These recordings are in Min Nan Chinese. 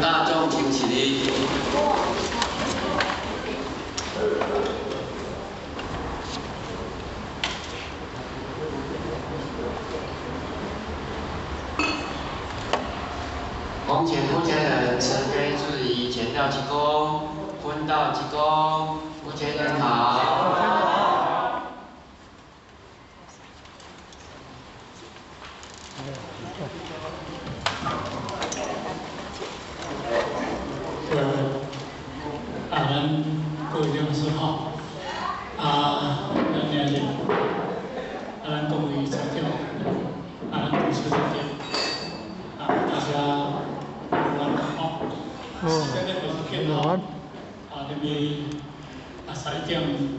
大眾請起立。恭請目前人慈悲致儀，前道鞠躬，坤道鞠躬，目前人好。啊，咱各位老師好，啊，咱今日，啊，咱各位家長，啊，咱同事長，啊，大家午安好。時間咧就是見吼，啊，入去啊11點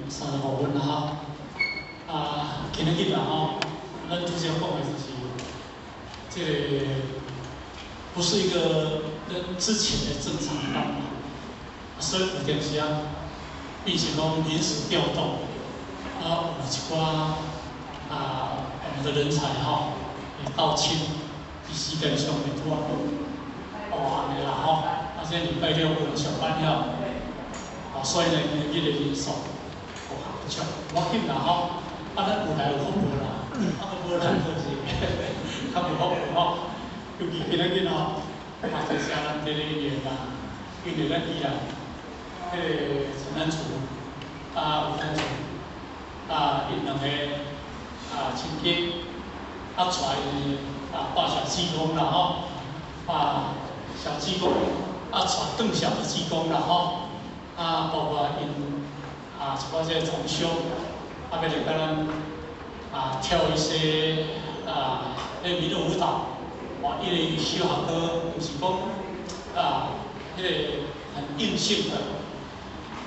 35分啦吼，啊，今仔日啦吼，咱拄才講的就是這個不是一個跟之前的正常班嘛，所以有陣時啊，變成講臨時調動，啊，有一寡啊，我們的人才吼，會到親，佇時間上會拄仔好，哦，按呢啦吼，啊，這禮拜六有人上班了，哦，所以呢，今日的人數有合足，無要緊啦吼，啊，咱有來有福報啦，啊，無來就是較無福報吼，尤其今仔日吼，啊，這是咱這個年啦，因為咱宜蘭，彼個陳南竹，啊，吳南竹，啊，𪜶兩個啊親家，啊，帶𪜶啊帶小濟公啦吼，啊，小濟公，啊，帶更小的濟公啦吼，啊，包括𪜶啊一寡這個同修，啊，欲來共咱啊跳一些啊，彼個民樂舞蹈，哦，因為小學科毋是講啊，彼個很硬性的，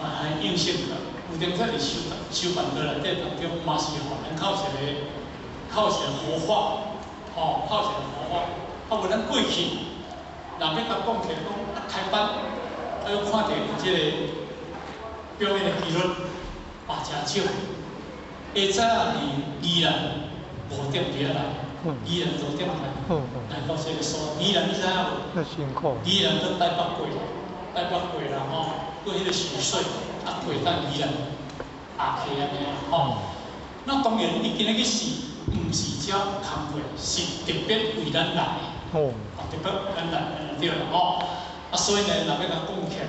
啊，很硬性的，有陣在佇修修辦的內底當中，嘛是予咱靠一個靠一個活化，吼，靠一個活化。啊，無咱過去，若欲共講起來講啊開班，啊閣看著這個表演的機率嘛誠少。會早佇宜蘭五點佇遐來，宜蘭五點來，來到這個所。宜蘭你知影無？辛苦。宜蘭閣台北過，台北過啦吼，過彼個泅水，啊過到宜蘭下溪按呢吼。那當然，伊今日去試，毋是遮工課，是特別為咱來的。哦。特別為咱來，按呢對啦吼。啊，所以呢，若欲共講起來，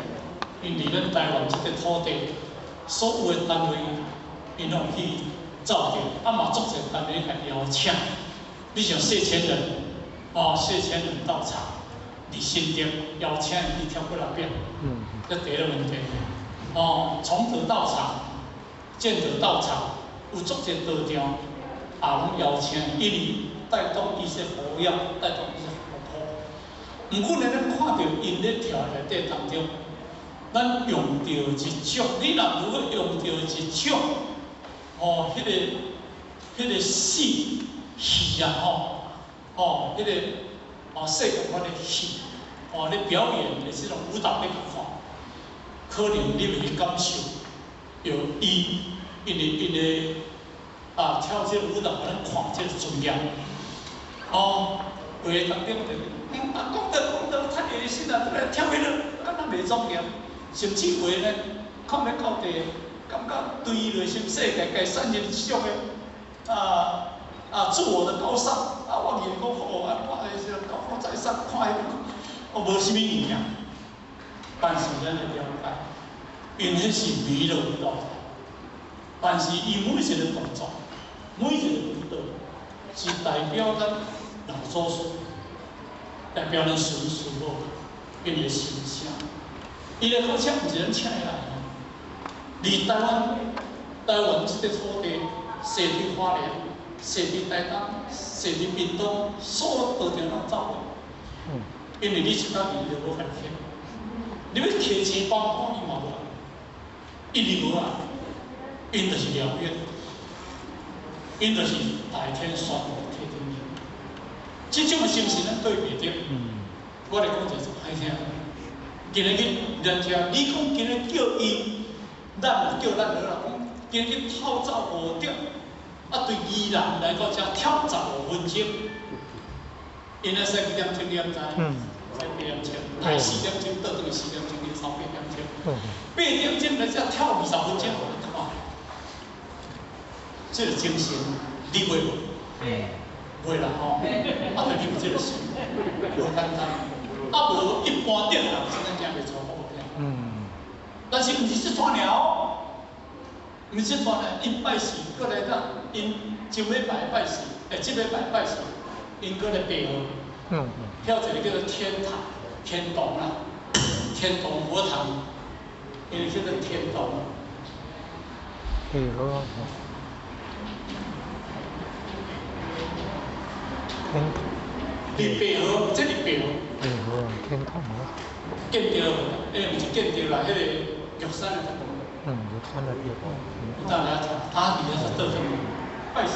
因佇咱台灣這個土地，所有的單位，𪜶攏去走著，啊嘛足濟單位共邀請。你像謝千人，哦，謝千人到場，佇新竹邀請伊去跳幾若遍，這第一個問題。哦，崇德道場、建德道場，有足濟道場，也攏邀請，因為帶動一些活躍，帶動一些活潑。毋過呢，咱看著𪜶咧跳內底當中，咱用著一種，你若如果用著一種，哦，彼個戲戲啊吼，哦，彼個哦，世界款的戲，哦，咧表演的這種舞蹈咧看，可能你袂去感受著伊，因為𪜶的啊跳這個舞蹈，予咱看這個尊嚴，哦，有的當中就，啊，講到講到，太熱心啦，來跳彼個，敢若袂莊嚴，甚至有的呢，看咧到底，感覺對伊內心世界家產生一種的啊啊自我的高尚，啊，我認為講好啊，我的時陣高高在上，看彼個，我無啥物物件，但是咱會了解，𪜶彼是彌勒舞蹈，但是伊每一個動作，每一個舞蹈，是代表咱老祖宗，代表咱孫師母𪜶的形象。伊的好請毋是咱請的來，佇台灣，台灣這個土地，踅佇花蓮，踅佇台東，踅佇屏東，所有道場攏走過。因為你一工伊就無法請，你欲提錢包包伊嘛無愛，因為無愛，𪜶就是療愈，𪜶就是大天宣布天天靈。這種的精神咱對袂著。我來講一個歹聽。今日去人家，你講今日叫伊，咱叫咱好啦，講今日去透早五點，啊對宜蘭來到遮跳15分鐘，𪜶會使幾點鐘你敢知？使八點鐘，來4點鐘，倒轉去四點鐘，去走八點鐘。8點鐘來才跳20分鐘，你看，這個精神你會無？會啦吼，啊，就你有這個心，無簡單。啊，無一般的人真正行袂出，我無聽。但是毋是這撮爾哦，毋是這撮爾，𪜶拜四閣來當，𪜶上禮拜拜四，這禮拜拜四，𪜶閣來白河，跳一个叫做天堂、天堂啦，天堂佛堂，𪜶叫做天堂。白河。天堂。佇白河，這佇白河。白河天堂啊。見著，毋是見著啦，彼个玉山的。玉山的地方。有當來聽，他佇遐說倒轉拜四。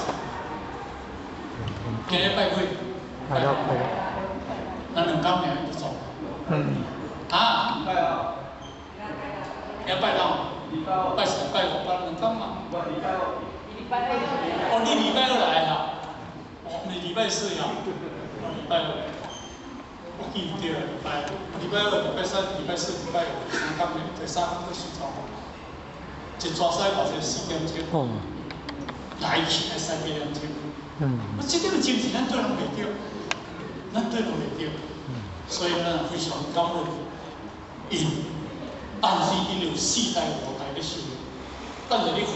今日拜幾？拜六，拜六。咱兩工爾就做。啊？拜六。今拜六。拜四、拜五、拜兩工嘛。哦，你禮拜二來啊？哦，毋是禮拜四呀？哦，禮拜二。我記唔對啦，禮拜二、禮拜三、禮拜四、禮拜五，三工爾，第三工閣睡著。一逝使偌濟4點鐘。來去愛使8點鐘。我這點精神，咱對人袂著，咱對人袂著。所以咱非常感恩𪜶，但是𪜶有四代五代咧修，等下你看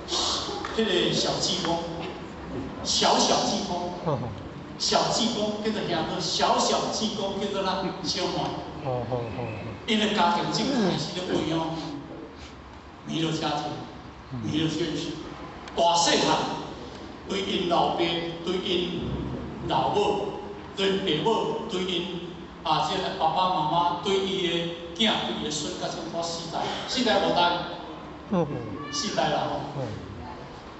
著，彼个小濟公，小小濟公，小濟公叫做兄弟，小小濟公叫做咱小妹。𪜶的家庭正開始咧培養彌勒家庭，彌勒眷屬，大細漢對𪜶老爸，對𪜶老母，對爸母，對𪜶啊，這個爸爸媽媽，對伊的囝，對伊的孫，甲這麼四代，四代五代，四代啦吼，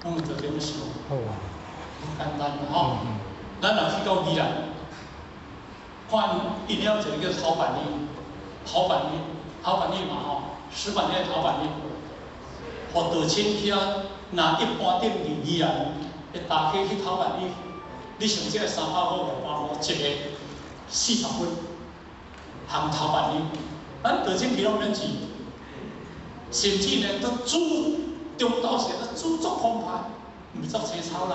攏有做這麼想，無簡單吼。咱若去到宜蘭，看𪜶了一个叫陶板栗，陶板栗，陶板栗嘛吼，石板栗、陶板栗，予道親去遐，若一般頂伫宜蘭，會搭客去陶板栗，你上少愛300塊、500塊一个，40分，行陶板栗，咱道親去攏免錢，甚至呢，都煮中晝時都煮足澎湃，毋是足青草啦，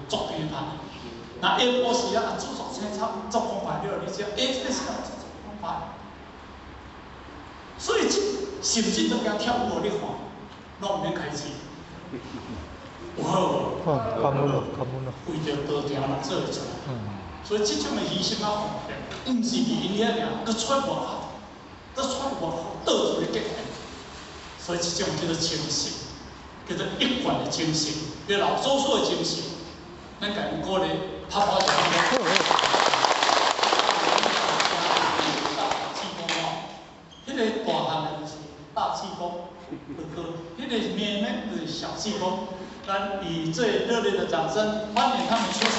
足澎湃。若下晡時啊，煮足青草，足澎湃了，你食，這個是啊，煮足澎湃。所以這甚至都驚跳舞予你看，攏毋免開錢，有好無？感恩咯，感恩咯。為著道場人做會出來，所以這種的犧牲啊奉獻，毋是佇𪜶遐爾，閣出外口，閣出外口倒一个結緣。所以這種叫做精神，叫做一貫的精神，叫老祖師的精神。咱共𪜶鼓勵，拍拍掌。大濟公哦，彼个大漢的就是大濟公，哥，彼个妹妹就是小濟公。咱以最熱烈的掌聲歡迎他們出場。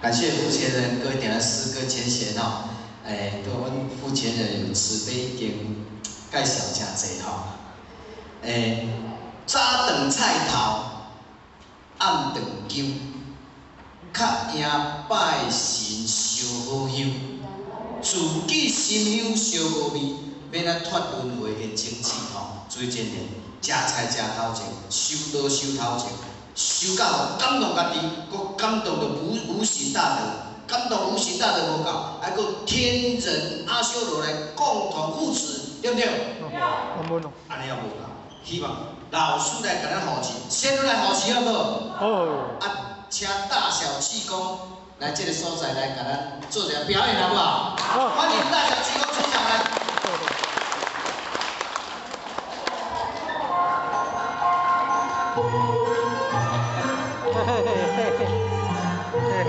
感謝傅前人，各位點的詩歌前賢吼，對阮傅前人有慈悲已經介紹誠濟吼，早斷菜頭，暗斷姜，較贏拜神燒好香，自己心香燒無味，免啊脫輪迴的種子吼，水真蓮，食菜食頭前，修道修頭前。修到吼感動家己，閣感動著無形大德，感動無形大德無夠，還閣天人阿修羅來共同護持，對毋對？按呢也無夠，希望老師來共咱護持，先來護持好無？好。啊，請大小濟公來這個所在來共咱做一個表演，好不好？好。歡迎大小濟公出場來。嘿嘿嘿嘿嘿嘿。